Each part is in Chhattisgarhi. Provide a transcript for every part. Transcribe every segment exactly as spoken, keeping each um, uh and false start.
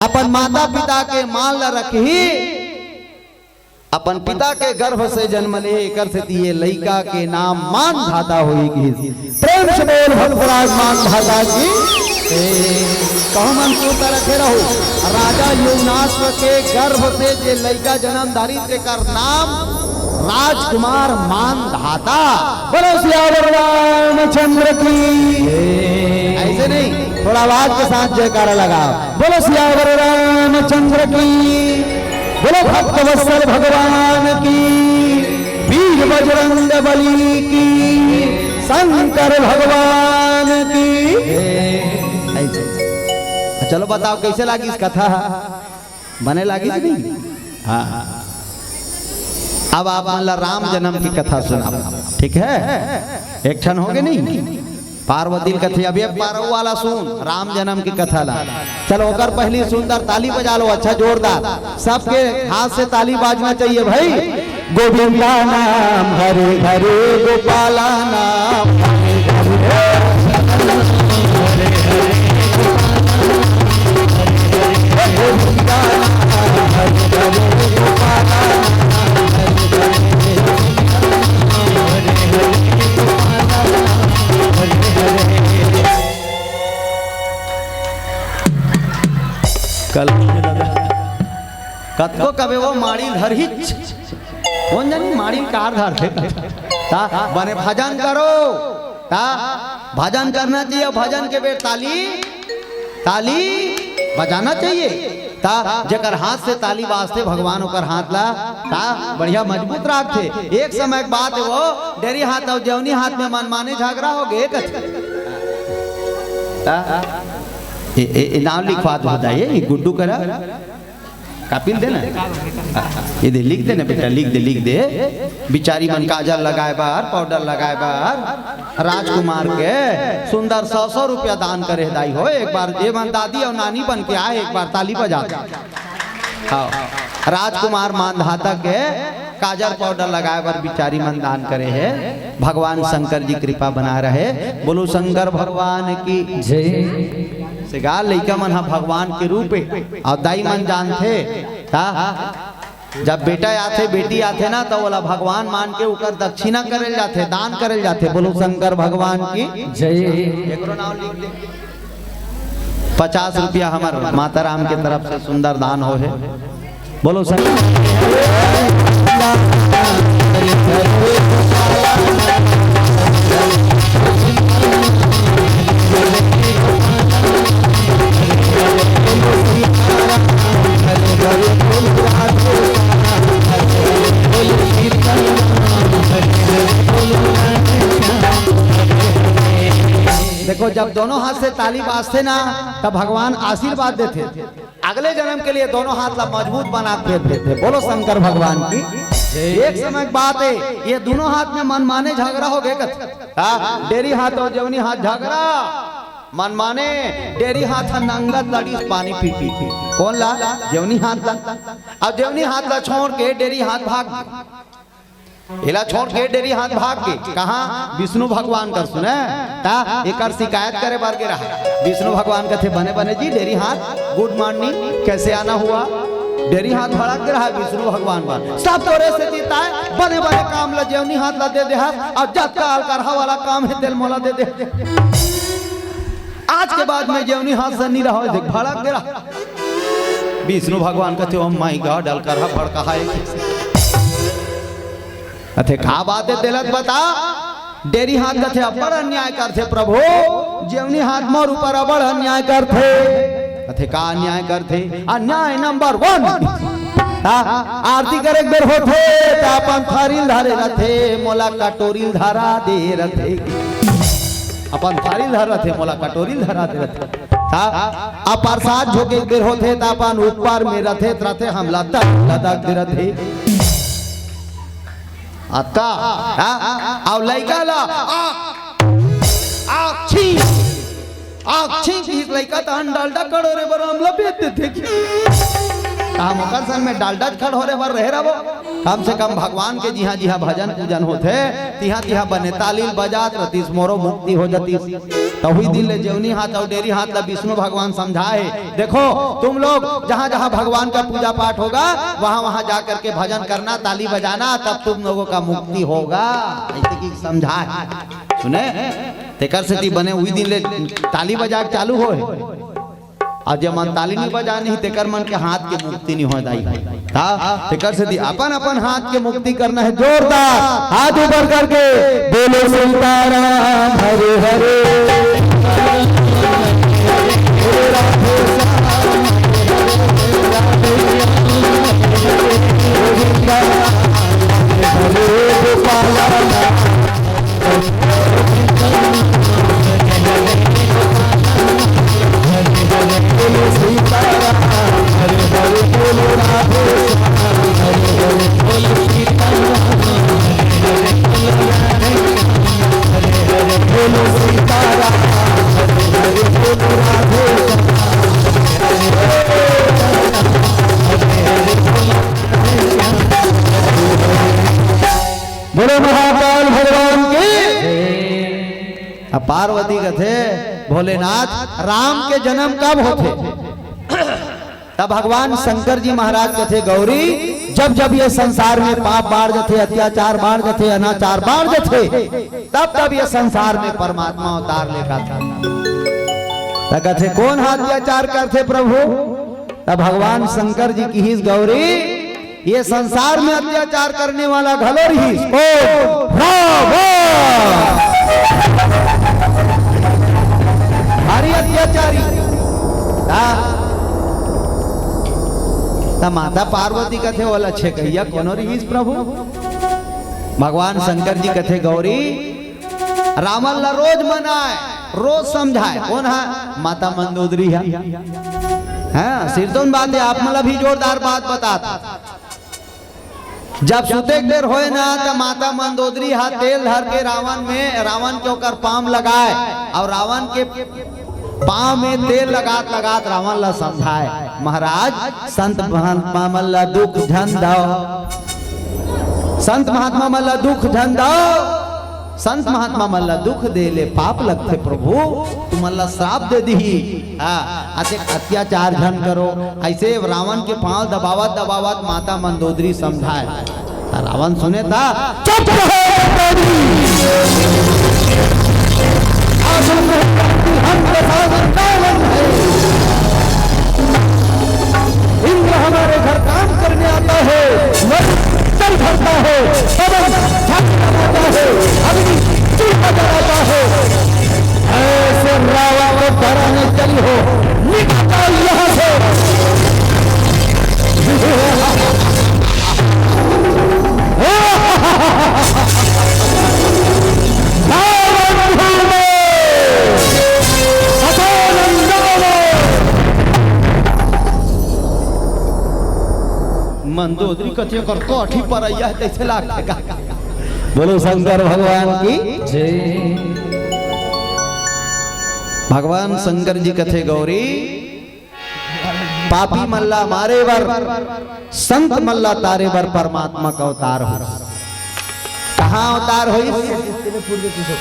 अपन माता पिता के मान ल रखही, अपन पिता के गर्भ से जन्म ले, एकर सेती ये लइका के नाम मानधाता होही कहिस। प्रेम से बोल भक्तराज मानधाता की। ए, कहूँ मन सुरता रखे रहू, राजा युवनाश्व के गर्भ से जे लइका जन्म धारिस तेकर नाम राजकुमार मानधाता। बोलो सियावर रामचंद्र की। ऐसे नहीं, थोड़ा आवाज के साथ जयकारा लगाओ। बोलो सियावर रामचंद्र की। बोलो भक्तवत्सल भगवान की। वीर बजरंग बली की। शंकर भगवान की। ऐसे। चलो बताओ, कैसे लागिस कथा? बने लागिस कि नहीं? हाँ। अब आप मन ला राम जन्म की कथा सुनाओ, ठीक है? एक ठन होगे नहीं? पार्वती ल कथे, "अभी अब पारऊ वाला सुन, राम जन्म की कथा ला।" चलो, ओकर पहली सुंदर ताली बजा लो, अच्छा जोरदार, सबके हाथ से ताली बाजना चाहिए भाई। गोविंदा नाम हरे हरे, गोपाला नाम हरे हरे। कल कतको कबे वो माड़ी धरही, कोन जनी माड़ी कार धरथे। ता बने भजन करो, ता भजन करना चाहिए, भजन के बेर ताली, ताली बजाना चाहिए। ता जेकर हाथ से ताली बाजथे भगवान ओकर हाथ ला ता बढ़िया मजबूत राखथे। एक समय के बात हे, वो डेरी हाथ अउ जेवनी हाथ में मनमाने झगड़ा होगे कथे। ता ए, ए, ए नाम लिखवा दो दाई, ए गुड्डू करा। कापी ल दे ना। ये दे, लिख दे ना बेटा, लिख दे, लिख दे। बिचारी मन काजल लगाए बर, पाउडर लगाए बर, राजकुमार के सुंदर सौ सौ रुपया दान करे हे दाई हो। एक बार ये मन दादी अउ नानी बन के आए, एक बार ताली बजा दे। हाँ, राजकुमार मानधाता के काजल पाउडर लगाए बर बिचारी मन दान करे हे। भगवान शंकर जी कृपा बना रहे। बोलो शंकर भगवान की। जय। से गा लइका मन ह भगवान के रूप हे। अउ दाई मन जानथे ता जब बेटा आथे, बेटी आथे ना, त ओला भगवान मान के ओकर दक्षिणा करल जाथे, दान करल जाथे। बोलो शंकर भगवान की। जय। एकरो नाम लिख दे। पचास रुपया हमर माता राम के तरफ से सुंदर दान होहे। बोलो शंकर। देखो, जब दोनों हाथ से ताली बाजथे ना, तब भगवान आशीर्वाद देथे। अगले जन्म के लिए दोनों हाथ ला मजबूत बना के भेज देथे। बोलो शंकर भगवान की। एक समय की बात हे, ये दोनों हाथ में मनमाने झगड़ा होगे कथे। हाँ, डेरी हाथ अउ जेवनी हाथ झगड़ा। मनमाने डेरी हाथ ह नंगत लड़िस पानी पी पी। कोन ला? जेवनी हाथ ला। अब जेवनी हाथ ला छोड़ के डेरी हाथ भाग गे। एला छोड़ के डेरी हाथ भाग गे। कहाँ? विष्णु भगवान कर सुने। ता एकर शिकायत करे बर गे रहा। विष्णु भगवान कथे, "बने बने जी, डेरी हाथ, good morning, कैसे आना हुआ?" डेरी हाथ भड़क गे रहा विष्णु भगवान बर। "सब तोरे सेती ताय, बने बने काम ला जेवनी हाथ ला दे दे हाथ, अउ जतका अलकरहा वाला काम हे तेल मोला दे दे।" आज के बाद में जेवनी हाथ से नी रहो, देख भड़क गे रहा। विष्णु भगवान कथे, "Oh my God, अलकरहा भड़कहा हे।" कथे, "का बात हे तेला त बता?" डेरी हाथ कथे, "अब्बड़ अन्याय करथे प्रभु, जेवनी हाथ मोर ऊपर अब्बड़ अन्याय करथे।" कथे, "का अन्याय करथे?" "अन्याय नंबर वन।" हाँ, आरती करे के बेर होथे, त अपन थारी ल धरे रथे, मोला कटोरी ल धरा दे रथे। अपन थारी ल धर रथे, मोला कटोरी ल धरा दे रथे। हाँ, अब प्रसाद झोंके के बेर होथे, त अपन ऊपर में रथे, त रथे, हमला तक लदक दे रथे। अतका, हाँ, अउ लइका ला, आ, आ, छी, आ, छी, कि लइका तहन डालडा खड़ोरे बर हमला भेज देथे। त हम ओकर संग में डालडा खड़ोरे बर रहे रहो। कम से कम भगवान के जिहाँ जिहाँ भजन पूजन होथे, तिहाँ तिहाँ बने ताली ल बजात रतिस, मोरो मुक्ति हो जतिस। त उही दिन ले जेवनी हाथ अउ डेरी हाथ ला विष्णु भगवान समझाए हे, देखो, तुम लोग जहाँ जहाँ भगवान का पूजा पाठ होगा, वहाँ वहाँ जा करके भजन करना, ताली बजाना, तब तुम लोगों का मुक्ति होगा। ऐसे की समझाए हे। सुने, तेकर सेती बने उही दिन ले ताली बजा के चालू होए। अउ जे मन ताली नइ बजानी, तेकर मन के हाथ के मुक्ति नइ होय दाई। ता तेकर सेती अपन अपन हाथ के मुक्ति करना हे। जोरदार हाथ ऊपर करके बोलो सीताराम हरे हरे। बोलो महाकाल भगवान की। अब पार्वती कथे, भोलेनाथ, राम के जन्म कब होथे? तब भगवान शंकर जी महाराज कथे, गौरी, जब जब ये संसार में पाप बाढ़ जथे, अत्याचार बाढ़ जथे, अनाचार बाढ़ जथे, तब तब ये संसार में परमात्मा अवतार लेकर आता। त कथे, कोन ह अत्याचार करथे प्रभु? तब भगवान शंकर जी किहिस, गौरी, ये संसार में अत्याचार करने वाला घलो रिहिस। कोन? रावण। भारी अत्याचारी। ता, ता माता पार्वती कथे, ओला छेकइया कोनो रिहिस प्रभु? भगवान शंकर जी कथे, गौरी, रावण ला रोज मनाए, रोज समझाए। कोन ह? माता मंदोदरी ह। हाँ, सिरतोन बात हे, आप मन ला भी जोरदार बात बतात। जब सुते के बेर होय ना, त माता मंदोदरी ह तेल धर के रावण में, रावण के ओकर पाँव लगाए, अउ रावण के पाँव में तेल लगात लगात रावण ला समझाए, महाराज, संत महात्मा मन ला दुख झन दव, संत महात्मा मन ला दुख झन दव। संत महात्मा मन ला दुख दे ले पाप लगथे प्रभु, तुमन ला श्राप दे दिही। हाँ, अतेक अत्याचार झन करो। ऐसे रावण के पाँव दबावत दबावत माता मंदोदरी समझाए। त रावण सुने ता, चुप रहो मंदोदरी। आज हम हम प्रसाद रावण है। इंद्र हमारे घर काम करने आता है, वरुण जल भरता है, पवन झांकी लगाता है, अग्नि चूल्हा जलाता है। ऐसे रावण को डराने चली हो, निकल जाओ यहाँ से। मंदोदरी कथे कर कोठी पर आइया है, कैसे लागथे का? बोलो शंकर भगवान की जय। भगवान शंकर जी कथे, गौरी, पापी मन ला मारे बर, संत मन ला तारे बर परमात्मा का अवतार हो। कहाँ अवतार होइस?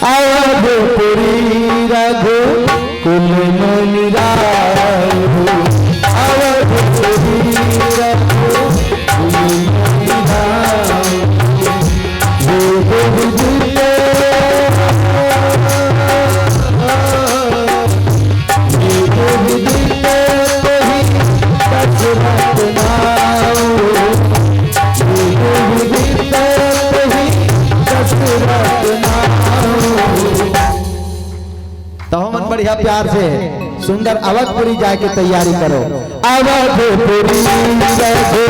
अवधपुरी रघुकुल मुनि राहु। अवधपुरी रघुकुल मुनि राहु। वेद विदित तो हमन बढ़िया प्यार से सुंदर अवधपुरी जाए के तैयारी करो। अवधपुरी रघु